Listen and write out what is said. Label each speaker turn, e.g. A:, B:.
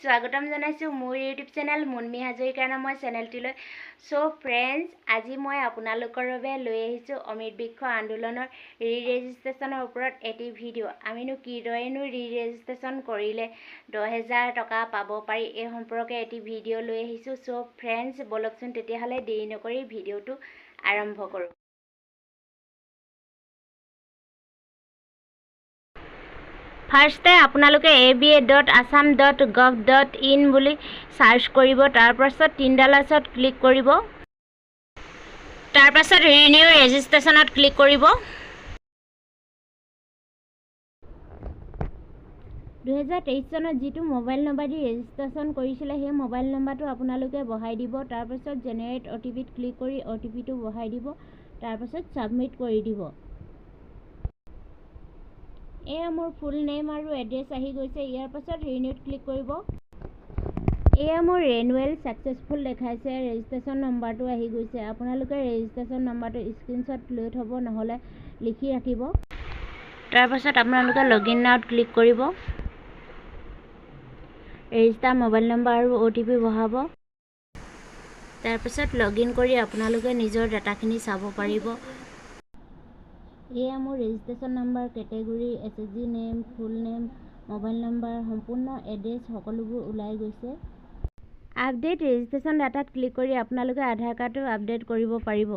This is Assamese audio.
A: স্বাগতম জনাইছোঁ মোৰ ইউটিউব চেনেল মুনমি হাজৰিকা নামৰ চেনেলটিলৈ। চ' ফ্ৰেণ্ডছ, আজি মই আপোনালোকৰ বাবে লৈ আহিছোঁ অমৃত বৃক্ষ আন্দোলনৰ ৰি ৰেজিষ্ট্ৰেশ্যনৰ ওপৰত এটি ভিডিঅ'। আমিনো কিদৰেনো ৰি ৰেজিষ্ট্ৰেশ্যন কৰিলে 10,000 টকা পাব পাৰি, এই সম্পৰ্কে এটি ভিডিঅ' লৈ আহিছোঁ। চ' ফ্ৰেণ্ডছ, ব'লকচোন তেতিয়াহ'লে দেৰি নকৰি ভিডিঅ'টো আৰম্ভ কৰোঁ। ফাৰ্ষ্টে আপোনালোকে aba.assam.gov.in বুলি চাৰ্চ কৰিব। তাৰপাছত তিনিটা লাইনত ক্লিক কৰিব। তাৰপাছত ৰিনিউ ৰেজিষ্ট্ৰেশ্যনত ক্লিক কৰিব। 2023 চনত যিটো মোবাইল নম্বৰ দি ৰেজিষ্ট্ৰেশ্যন কৰিছিলে, সেই মোবাইল নম্বৰটো আপোনালোকে বহাই দিব। তাৰপাছত জেনেৰেট অ' টি পিত ক্লিক কৰি অ' টি পিটো বহাই দিব। তাৰপাছত ছাবমিট কৰি দিব। এয়া মোৰ ফুল নেম আৰু এড্ৰেছ আহি গৈছে। ইয়াৰ পাছত ৰিনিউত ক্লিক কৰিব। এয়া মোৰ ৰিনিউৱেল ছাকচেছফুল দেখাইছে। ৰেজিষ্ট্ৰেশ্যন নম্বৰটো আহি গৈছে। আপোনালোকে ৰেজিষ্ট্ৰেশ্যন নম্বৰটো স্ক্ৰীনশ্বট লৈ থ'ব, নহ'লে লিখি ৰাখিব। তাৰপাছত আপোনালোকে লগ ইন নাওত ক্লিক কৰিব। ৰেজিষ্টাৰ মোবাইল নম্বৰ আৰু অ' টি পি বহাব। তাৰপাছত লগ ইন কৰি আপোনালোকে নিজৰ ডাটাখিনি চাব পাৰিব। এয়া মোৰ registration number, category, SHG name, full name, mobile number, সম্পূৰ্ণ এড্ৰেছ সকলোবোৰ ওলাই গৈছে। আপডেট ৰেজিষ্ট্ৰেশ্যন ডাটাত ক্লিক কৰি আপোনালোকে আধাৰ কাৰ্ডটো আপডেট কৰিব পাৰিব।